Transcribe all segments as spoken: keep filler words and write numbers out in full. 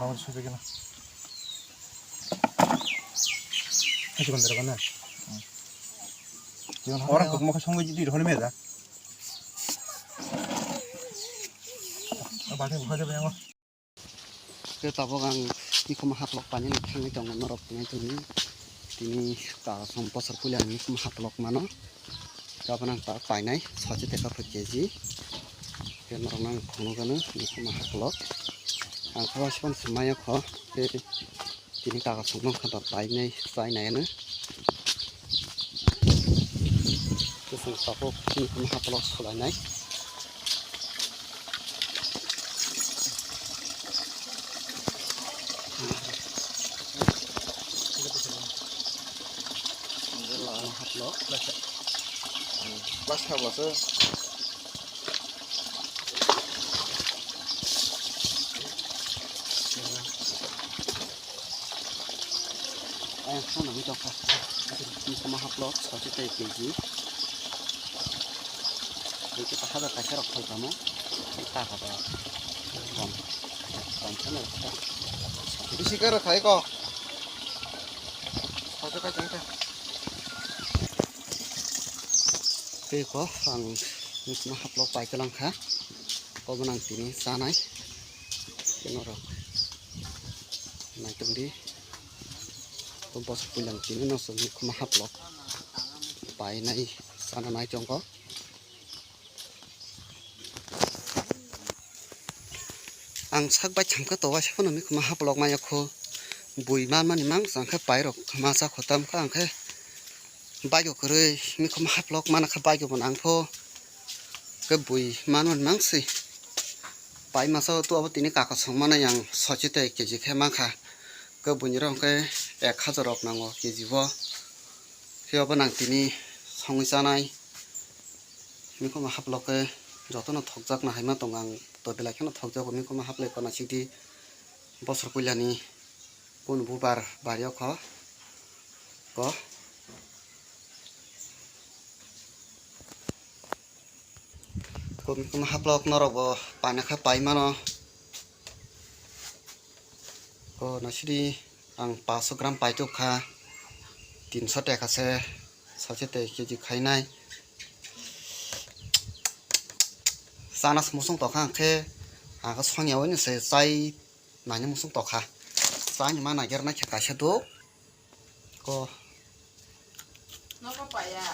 Mau sudah kena. Itu kan terkena. Orang kok mau kesong aja di depan meja. Apa ada buka aja yang. Khe tabuk ang mikhumu haplok painani thangwi tongo norok tini tini ta som bosor puila ang mikhumu haplok mano. Tabuk ang ta painai sati teka pho keji. Khe norok nang phunukgano mikhumu haplok. Ang khe waisa phano swmai kho. Khe tini ta som nang kha ta painai chainai ano. Kisung tabuk mikhumu haplok sulainai. Lama haplok. Lasa. Lasa, lasa. Ayang khana nangwi tongkha. Mikhumu haplok sati tei keji. Hwnkhe ta hajar kaisa rok phaltamo. Ta kha ba. Kom. Kom kheno ta. Bisi khe rw khai ko. Sati kai tongkha. Tei ko ang mikhumu haplok pai kwlang kha. Obo nang tini chanai. Khe norok naitongdi. Bosor puila tini no chwng mikhumu haplok painai chana nai tongkho. Ang sak bai thangkhe to waisa phano mikhumu haplok maya kho. Bui manmani mang chang khe pairok masa khotam kha ang khe. Bike o kwrwi mikhumu haplok mana kha bike o bo nang pho. Khe bui manmani mang si. Pai masa o tu abo tini kaka song manai ang sochi tei keji khe mankha. Khe buini rok hwnkhe ek hajar rok nango keji o. Khe obo nang tini songwi chanai. Mikhumu haplok khe jotono thokjakna hai ma tongo ang to belai kheno thokjago mikhumu haplai kona sikdi bosor puilani. Kunu bubar bari o kho. Ko. Kunu, kunu haplok norok bo paina khe pai mano. Ko nasidi ang paso gram pai tok kha. Tinso teka se sache tei keji khainai. Chana se musung tokha ang khe ang khe sonya oi se chai. Nani musung tokha. Chani ma naiger nai khe kaisa duk. Ko. Noko paya.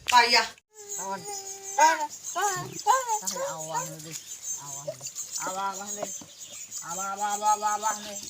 Paya. Awan. Awa hale. Awa hale. Awa hale. Awa, awa, awa, awa, awa hale.